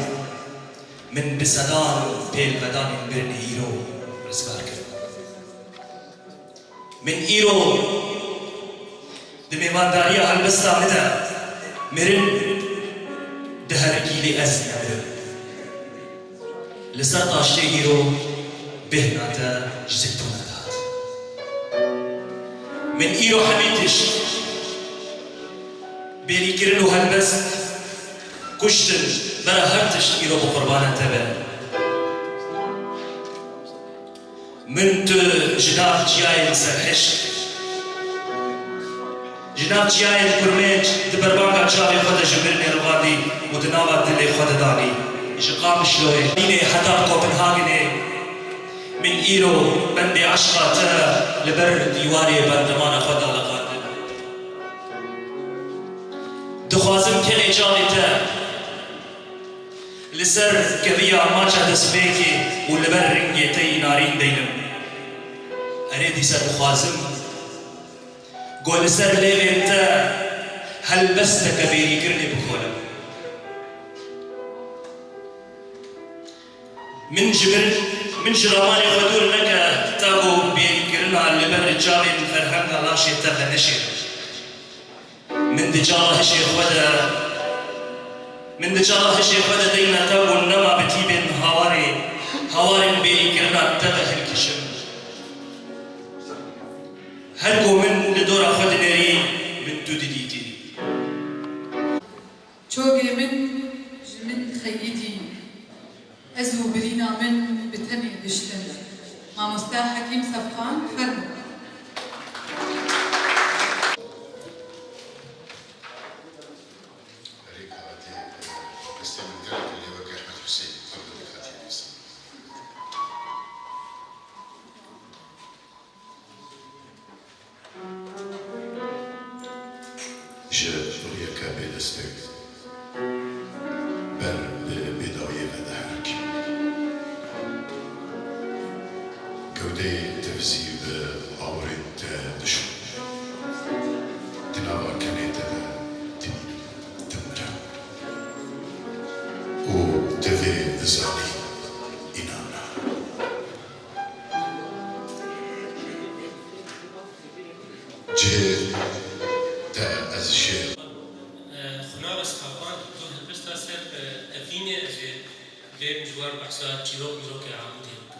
Min bi sedan pêlvedanên mirinê îro rizgar kirin. Min îro di mêvandariya helbesta min de mirin diherikî, lê ez nemirim. Li ser taştê îro bêhna te ji ziktona dihat. Min îro hemî tişt, bêrîkirin û helbest, kuştin, bera her tişt îro bi qurbana te be. Min tu ji nav çiyayên serhişk, Ji nav çiyayên Kurmênc di berbanga çavê xwe de ji mirinê rivandî û di nava dilê xwe de danî. Ji Qamişloyê nînê heta Kopenhagenê min îro bendê eşqa te li ber dîwarê bendemana xwe daliqandin. Dixwazim kengê çavê te li ser keviya maça destpêkê û li ber ringê te yî narîn deynim. Erê dîsa dixwazim ku li ser lêvên te helbesteke bêrîkirinê bikolim. Min ji bin, min ji ramanê xwe dûr neke, ta ku bêrîkirina li ber çavên ferhenga laşê te veneşêre. Min di çawa hişê xwe de, min di çawa hişê xwe de deyna te û nema bi tîbên hawarê, hawarên bêrîkirina te ve hilkişim. Her ku min li dora xwe dinêrî, min tu didîtî. Çogê min ji min xeyidî. Ez û birîna min bi tenê diştin. Mamoste Hekîm Sefqan, fermo. Erê, kaxetê, destê min gelek lê weke Ehmed Huseyî, fermo dê kaxetê nivîsî. Ji rûyeke bêdestek ber bi bêdawiyê ve diherikî. Gewdeyê tevizî bi awirên te dişo. Di nava kenê te de dimînim, dimirim. Û divê bizanî, înan na. Cihê te ez jê. Xwena ve sixapan, tu helbesta ser, e, evînê ez ê vê min ji war behsa çîrok mirokê Amûdê bikim.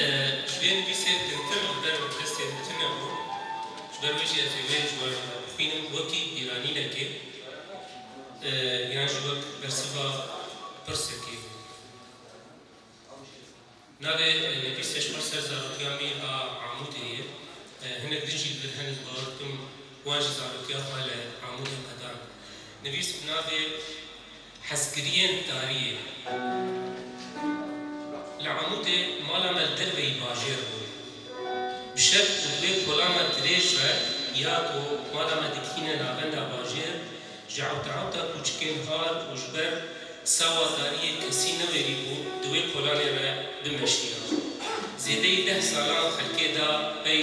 E, ji vê nivîsê dintir li ber destê min tune bû. Ji ber wê jî ez ê wê ji war bixwînim wekî bîranînekê. E, yan jî wek bersiva pirsekê. Navê, e, nivîsê ji xwe ser zarotiya me a Amûdê ye. E, hinek din jî li vir hene, ez bawer dikim wan jî zarotiya xwe li Amûdê qedan. Nivîs bi navê Hezkiriyên Tariyê. Li Amûdê mala me li derveyî bajêr bû. Bi şev û di wê kolana dirêj re ya ku mala me digihîne navenda bajêr, ji ewta ewta kûçikên har û ji ber sawa tariyê kesî newêrîbû di wê kolanê re bimeşiya. Zêdeyî deh salan xelkê da pey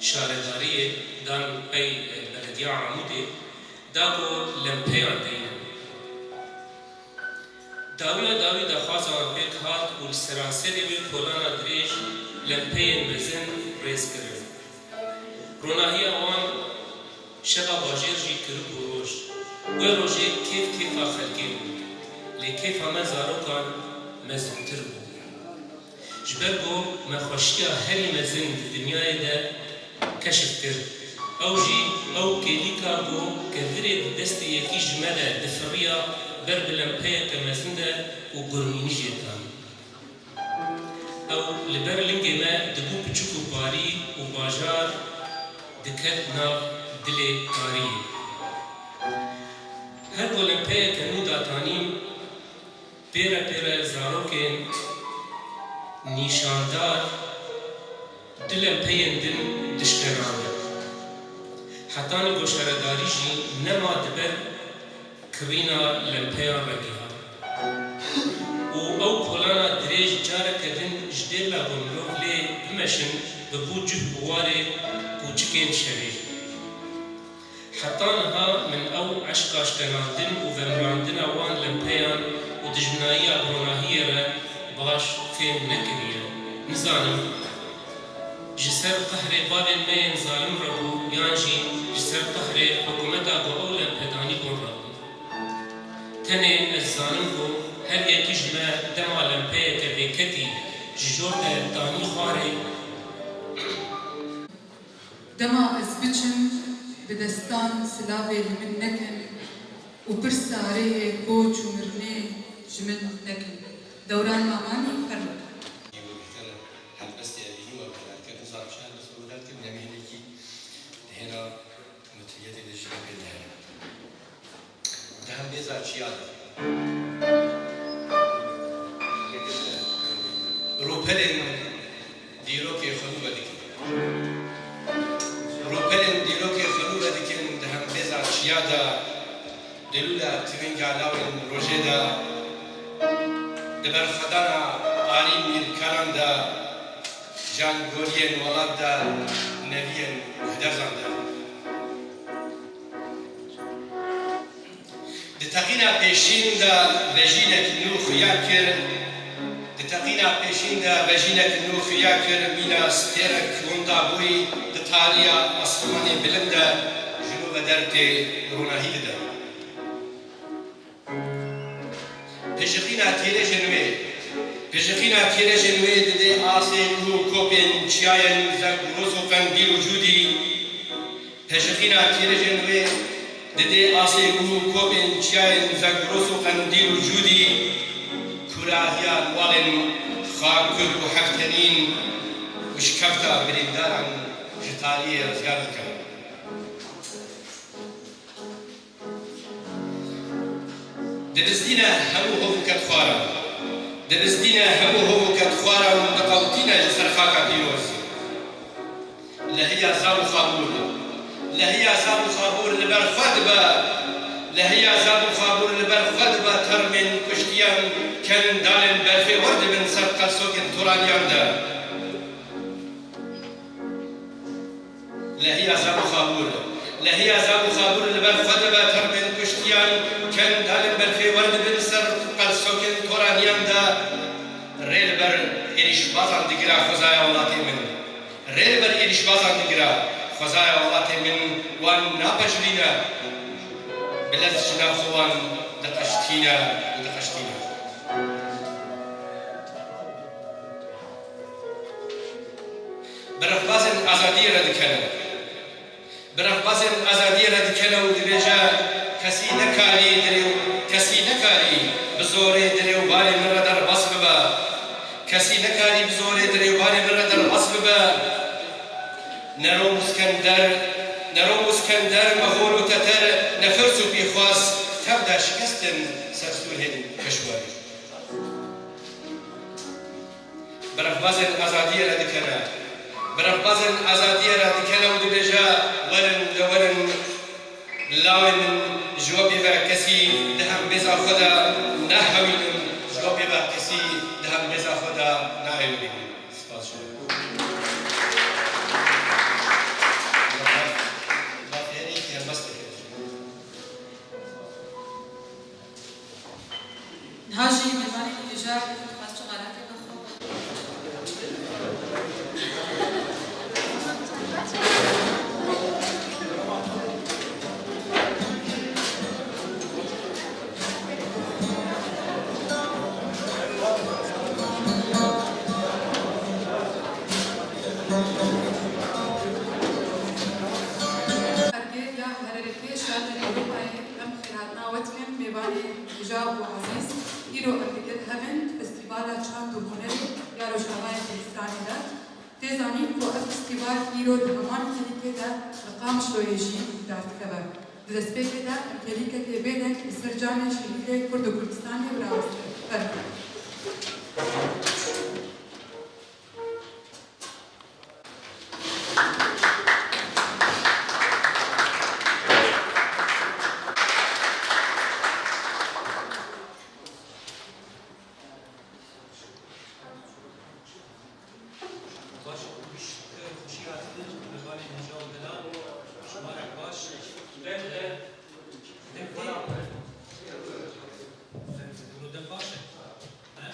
şaredariyê, dan pey, e, belediya Amûdê, da ku lempeyan deynin. Dawiya dawî daxwaza wan pêk hat û li seranserê wê kolana dirêj lempeyên mezin rêz kirin. Ronahiya wan şeva bajêr jî kiribû roj. Wê rojê kêf kêfa xelkê bû. Lê kêfa me zarokan mezintir bû. Ji ber ku me xweşiya herî mezin di dinyayê de keşif kir. Ew jî ew kêlîka ku kevirê di destê yekî ji me de difiriya ber bi lempeyeke mezin de û gurmînijê didan. Ew li ber lingê me dibû piçik û parî û bajar diket nav dilê tariyê. Her ku lempeyeke nû datanîn, pêre pêre zarokên nîşandar du lempeyên din dişkenandin. Hetanî ku şaredarî jî nema di ber kirîna lempeyan re giha. Û ew kolana dirêj careke din ji dêla ku mirov lê bimeşin, bibû cih û warê kûçikên şevê. Heta niha min ew eşqa şkenandin û vemirandina wan lempeyan û dijminayiya bi ronahiyê re baş fêm nekiriye. Nizanim ji ser qehrê bavên me yên zalim re bû yan jî ji ser qehrê hikûmeta ku ew lempe danîbûn re bû. Tenê ez zanim ku her yekî ji me dema lempeyeke bêketî ji jor de danî xwarê, Dema ez biçim, bi destan silavê li min nekin û pirsa rêyê koç û mirinê ji min nekin. Dewran Mamanî, fermo. Helbestê evînî we bi derket, nizanim çi helbest we bi derket, nemî hinekî Rûpelên dîrokê xwe nû vedikin. Rûpelên dîrokê xwe nû vedikin di hembêza çiya de, di lûla tirînga lawên rojê de, di berxwedana alî mîrkaran de, jangoriyên welat de, neviyên guhderzan de. Di teqîna pêşîn de vejînek nû xuya kir, di teqîna pêşîn de vejînek nû xuya kir, mîna stêrek winda bûyî di tariya asmanê bilind de ji nû ve der tê, ronahî dide. Pejixîna tîrêjên wê, pejixîna tîrêjên wê didê asê guh û kopên çiyayên Zagros û Qendîl û Cûdî, Pejixîna tîrêjên wê didê asê guh û kopên çiyayên Zagros û Qendîl û Cûdî, kûrahiya nûalên Xakur û Heftenîn û şikefta birîndaran ji tariyê rizgar dike. Dibizdîne hemû hov û ket xwaran. Dibizdîne hemû hov û ket xwaran diqewtîne ji ser xaka pîroz. Lehiya Zab û Xabûr. Lehiya Zab û Xabûr li ber xwe dibe. Lehiya Zab û Xabûr li ber xwe dibe termên kuştiyan, kendalên berfê wer dibin ser qelsokên toraniyan de. Lehiya Zab û Xabûr. Lehiya Zab û Xabûr li ber xwe dibe termên kuştiyan, kendalên berfê wer dibin ser qelsokên toraniyan de. Rê li ber êrîşbazan digire xwezaya welatê min. Rê li ber êrîşbazan digire xwezaya welatê min, wan napejirîne. Bi lez ji nav xwe wan diqeştîne û diqeştîne. Bi rexbazên azadiyê re dikene. Bi rexbazên azadiyê re dikene û dibêje, kesî nekarî dirêw-, kesî nekarî bi zorê dirêwbarê min re derbas bibe. Kesî nekarî bi zorê dirêwbarê min re derbas bibe. Ne Rom û Skender, ne Rom û Skender, Mexol û Teter, ne Firs û Pîxwas, tev de şikestin ser sûrên keşwerî. Bi rexbazên azadiyê re dikene. Bi rexbazên azadiyê re dikene û dibêje, werin, de werin, lawê min, ji we pê ve kesî di hembêza xwe de nehewînin, ji we pê ve kesî di hembêza xwe de neewînin. Spas ji we. Mafê herî helbesteke ji we. Niha jî mêvanê hêja dixwest ji xelatê bixwe. Xelkê ya herêmê şarên Ewropayê em xêrhatina we dikin, mêvanê hêja û ezîz. Îro em digel hev in di Festîvala Çand û Hunerê ya Rojavayê Kurdistanê de. Tê zanîn ku ev festîval îro di heman nivîskê de li Qamişloyê jî dar dikeve. Di destpêkê de em kêlîkekê bêdeng li ser canê şehîdê Kurd û Kurdistanê birawestîn. Fermo. Baş, xweşî hatin, mêvanên hêja û delal, şima re baş. Dem, dem, dem baş e. He?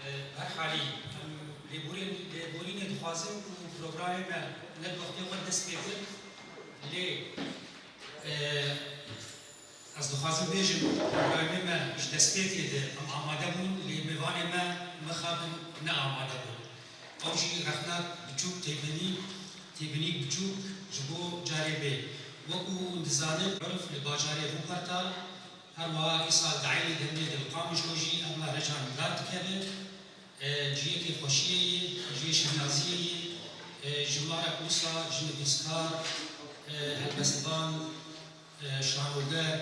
E, her halî, em lêborîn-, lêborînê dixwazin ku programê me ne bi wextê xwe dest pê bike, lê, e, Ez dixwazim bêjim, programê me ji destpêkê de em amade bûn, lê mêvanê me mixabin ne amade bûn. Ew jî rexnek biçûk, têbinî-, têbinîk biçûk ji bo carê bê. Wekû hûn dizanin, Urf li bajarê Rûperta, her wiha îsal di eynî demê de li Qamişlo jî ev mehrecan dar dikeve. E, cihekê xweşiyê ye, cihê şehnaziyê ye. E, ji me re wisa ji nivîskar, e, helbestvan, e, şanoger,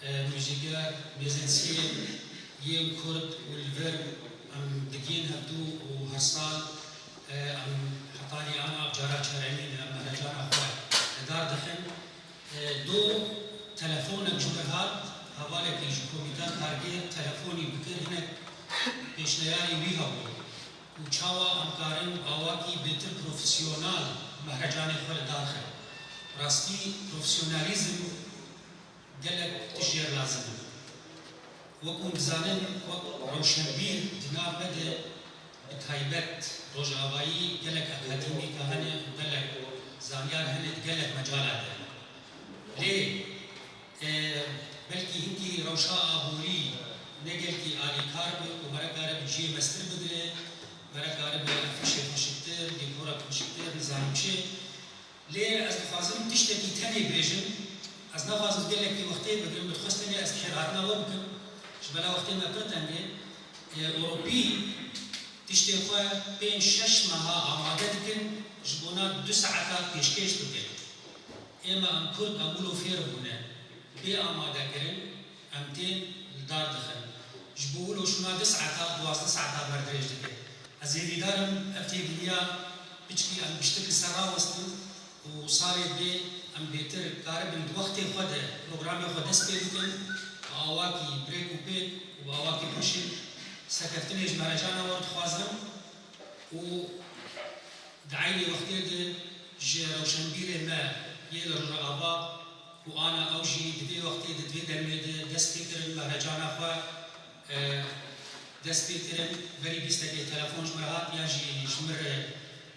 Muzîker, mêzensiyên yên Kurd û li vir em digihên hevdû û her sal, e, em hetanî ana cara çeremîn em mehrejana xwe li dar dixin. E, do telefonek ji mir hat, hevalekî ji komîta kargêr telefonî bikir, hinek pêşneyarî wî hebû û çawa em karin awakî bêtir profesyonal mehrecanê xwe li dar xin. Rastî profesyonalîzm gelek tişt jêr lazim in. Wek hûn dizanin, wek rewşenbîr di nav me de bi taybet rojavayî gelek akademîka hene û gelek zanyar hene di gelek mecala de. Lê, e, belkî hinkî rewşa aborî ne gelkî alîkar be û mere karibe cihê mestir bigire, mere karibe afîşek xweşiktir, dîkorek xweşiktir, nizanim çi. Lê ez dixwazim tiştekî tenê bêjim. Ez naxwazim gelekî wextê bigirim, bi dixwest tenê ez xêrhatina we bikim. Ji bela wextê me pir teng e. Ê, Ewropî tiştê xwe pênc şeş meha amade dikin, ji bona du saeta pêşkêş bikin. Ême em Kurd em wilo fêr bûne. Bê amadekirin, em tên li dar dixin. Ji bo wilo şûna du saeta, duwazdeh saeta berdirêj dike. Ez hêvîdar im, ev têbîniya piçkî em giştik li ser rawestin û salê dibê em bêtir karibin di wextê xwe de programê xwe dest pê bikin, bi awakî bi rêk û pêk û bi awakî xweşik serkeftinê ji merejana we dixwazim û di eynî wextê de ji rewşenbîrê me yê li Rojava û ana ew jî di vê wextê de, di vê demê de dest pê kirin, mehrecana xwe, e, dest pê kirin. Berî bîstekê telefon ji me hat, yan jî ji min re,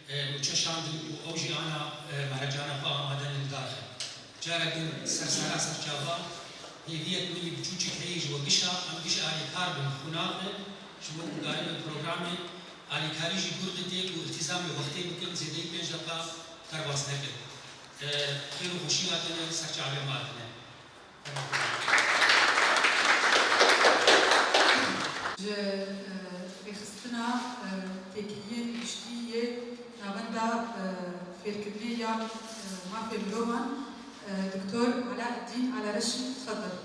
e, nûçe şandin û ew jî ana, e, mehrecana xwe amade ne li dar xin. Carek din ser sera ser çava hêviyek min yê biçûçik heye ji we gişa, em giş alîkar bin, xwe naxin, ji bo ku karibin programê alîkarî jî gur didê ku îltîzamê wextê bikin, zêdeyî pênc deqa derbas nekin. E, xêr û xweşî hatine, ser çavê me hatine. Ji, e, rêxistina, e, têkiliyên giştî yê Navenda, e, Fêrkirinê ya, e, Mafê Mirovan, e, Doktor Alaeddîn Alareşîd, tfedil.